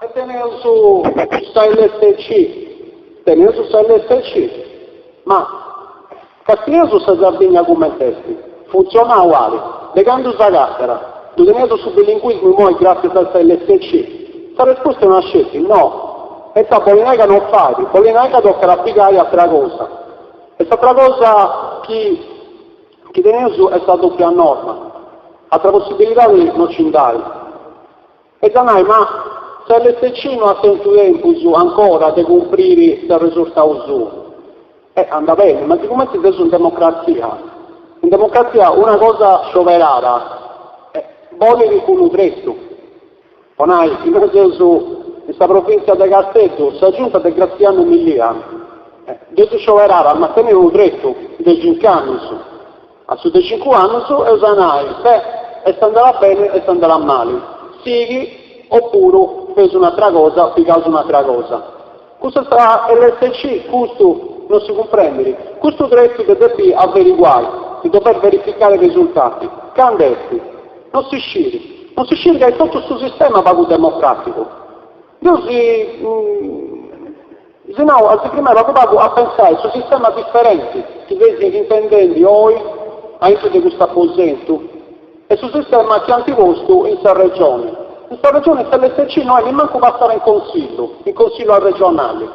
E teneus sa lsc, teneus sa lsc, ma castieus sa Sardigna cument'est, funtzionau at, de candu s'agatat, ddu teneus su bilinguismu imoi gràtzias a sa lsc? Sa respusta est una sceti, no! E ita bolit nai ca no fait, bolit nai ca tocat a pigai atra cosa. E s'atra cosa chi chi teneus est sa dòpia norma, atra possibilidadi no ci nd'at. Est a nai, ma sa lsc no at tentu tempus ancora de cumpriri s'arresurtau suu. E andat beni, ma sigumenti seus in democratzia, in democratzia una cosa scioberada bolit unu tretu. Po nai, innoi seus in sa provìntzia de Casteddu, sa giunta de Gratzianu Milia dd'eus scioberada, ma tenit unu tretu de cinc'annus. A su de cincu annus eus a nai, beh, est andada beni, est andada mali, sighi, opuru feus un'atra cosa, pigaus un'atra cosa. Custa sa lsc, custu no si cumprendit, custu tretu de depi averiguai, di dover verificare i risultati, candu est? No si scit, no si scit ca est totu su sistema pagu democraticu. Deu si si nau a si frimai pagu pagu a pensai su sistema diferenti chi seis intendendi oi aintru de custu aposentu e su sistema chi ant postu in sa Regioni. In sa Regioni sa lsc no est nimancu passada in Consillu, in Consillu arregionali.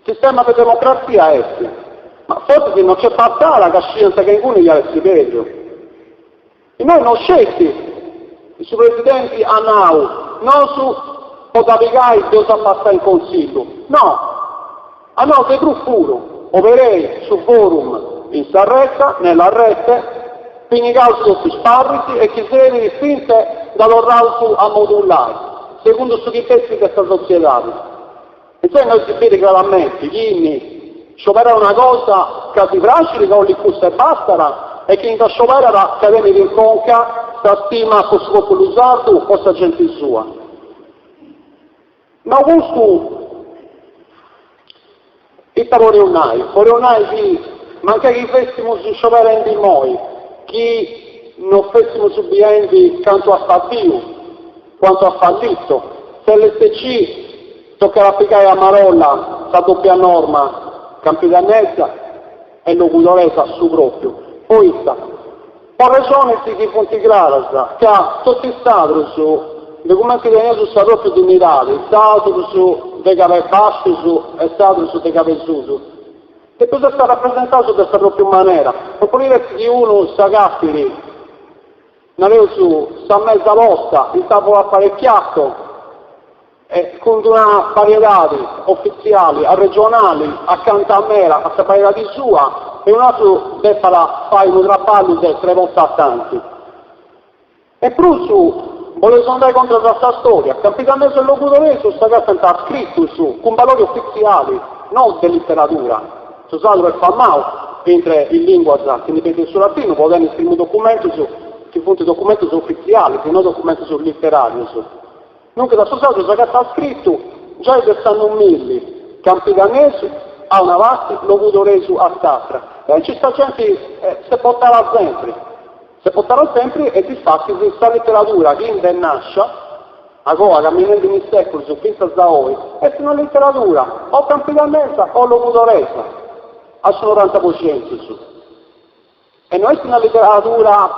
Sistema de democratzia est? Ma fortzis no nc'est passada ca sciiant ca inguni iat essi pèrdiu. Innoi no sceti su presidenti at nau, nosu po dda pigai dd'eus a passai in Consillu. No! At nau de prus puru, oberei su forum in sa retza, nella rete, pinnigaus totu is parris e chi serbit fintzas dda torraus a modullai, segundu su chi bessit de sa sotziedadi. Intzandus innoi si biri craramenti chini scioberat una cosa ca si praxit ca 'olit cussa e bastat e chini dda scioberat ca tenit in conca sa stima po su populu sardu po sa genti sua. Nau custu ita boleus nai? Boleus nai chi mancai chi fessimus scioberendi immoi chi no fessimus biendi cantu at faddiu, quanto ha fallito, sa lsc Tocat a pigai a marolla sa dòpia norma campidanesa e logudoresa su pròpiu. Poita? Po rexonis chi funt craras, ca totu is sadrus, de cumenti teneus sa pròpiu dinnidadi, sadrus de cab'e bàscius e sadrus de cab'e susu, depeus essi arrapresentaus de sa pròpiu manera, no podit essi chi unu s'agatit nareus sa mesa posta, il tavolo apparecchiato, E cun d'una bariedadi ofitziali arregionali acanta meda a sa bariedadi sua e un'atru depat fai unu traballu de tre bortas tanti. E prus boleus andai contras a sa storia, campidanesu e logudoresu s'agatant scritus cun balori ofitziali, no de literadura. Su sardu est famau intre is linguas chi ndi benint de su latinu po tenni is primus documentus chi funt documentus ofitzialis, no documentus literarius. Duncas su sardu s'agatat scritu giai de s'annu milli, campidanesu a una parti, logudoresu a s'atra. E aici sa genti s'est portada sempri, s'est portada sempri e difatis sa literadura chi nd'est nàscia, agoa caminendi in is sèculus fintzas a oi, est una literadura o campidanesa o logudoresa a su noranta po centus. E no est una literadura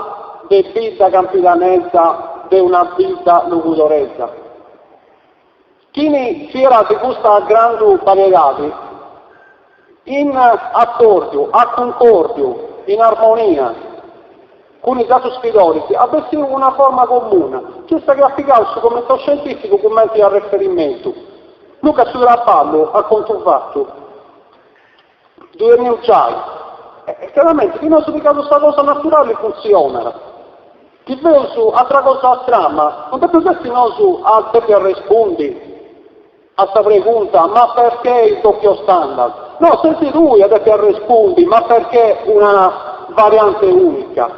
de bidda campidanesa de una bidda logudoresa. Chini fiat de custa grandu bariedadi, in acòrdiu, a cuncòrdiu, in armonia cun is atrus scridoris, at bessiu una forma comuna, chi est sa chi at pigau su Comitau Scientìficu cumenti arreferimentu. Duncas su traballu, a contu fatu, Ddu teneus giai. E chiaramenti chi nosu pigaus sa cosa naturali funtzionat. Chi feus atra cosa strama, non depeus essi nosu a depi arrespundi a sa pregunta ma perché il doppio standard? No, ses tui a depi arrespundi ma perché una variante unica?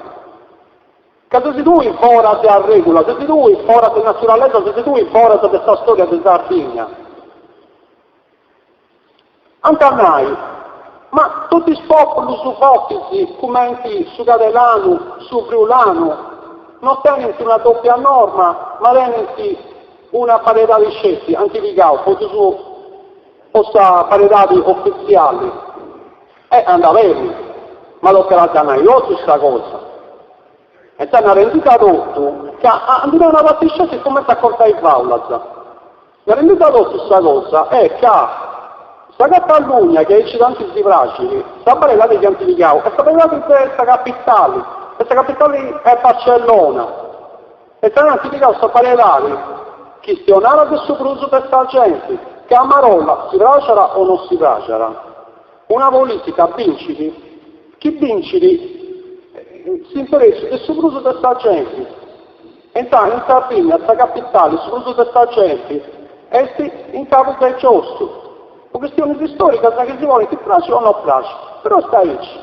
Ca ses tui foras de arregula, ses tui foras de naturalesa, ses tui foras de sa storia de Sardigna. Ant a nai, ma totu is pòpulus fortis cumenti su cadelanu, su friulanu, no tenint una dòpia norma, ma tenint. Una bariedadi sceti ant pigau po ddus po sa bariedadi ofitziali e andat beni, ma tocat a dda nai totu sa cosa. E intzandus narendidda totu, ca a ndi nai una parti sceti est cumenti a contai faulas. Narendidda totu sa cosa est ca sa Catalugna, chi aici tanti si praxit, sa bariedadi chi ant pigau est sa bariedadi de sa capitali, e sa capitali est Barcellona. E intzandus ant pigau sa bariedadi chistionada de su prus de sa genti, ca a marolla si praxat o no si praxat, una politica bincit chi bincit s'interessu de su prus de sa genti. E intzandus in Sardigna sa capitali su prus de sa genti est in cabu de giossu, po chistionis istoricas chi si podint praxi o no praxi, però est aici.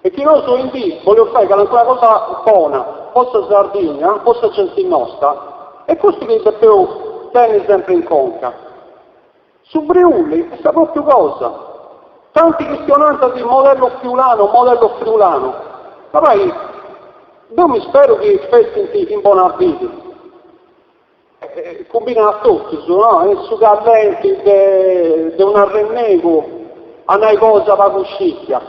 E chi nosu oindì boleus fai calincuna cosa bona po sa Sardigna, po sa genti nosta, est custu chi depeus tenni sempri in conca. Su Friuli est sa pròpriu cosa. Tanti chistionant di modello friulano, modello friulano, ma poi deu mi speru chi fessint in bona fidi. Cumbinat a totus, no? In su callenti de de un'arrennegu a nai cosa pagu scìpia.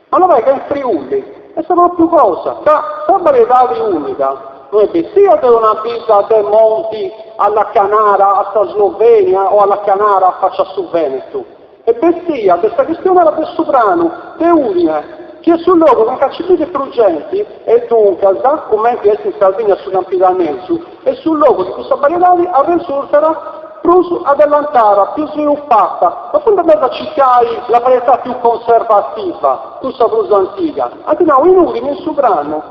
Ma no ca in Friuli est sa pròpriu cosa, ca sa bariedadi ùnica no est bessia de una bidda de monti allacanara a sa Slovenia o allacanara a faci a su Venetu, est bessia de sa chistionada de su pranu de Udine, chi est su logu anca nci bivit prus genti e duncas, cumenti est in Sardigna su campidanesu, est su logu chi cussa bariedadi arresurtat prus adelantara, più sviluppata, no funt andaus a circai la varietà più conservativa, cussa prus antiga, ant nau in Udine, in su pranu,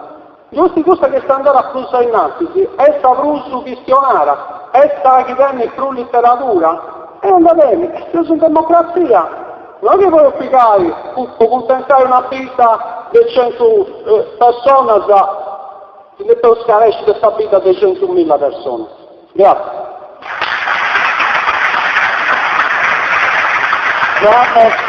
giusti cussa chi est andada prus a innantis, est sa prus chistionada, est sa chi tenit prus literadura, e andat beni, seus in democratzia, no chi podeus pigai po cuntentai una bidda de centu personas, si depeus scaresci de sa bidda de centumilla personas. Gràtzias.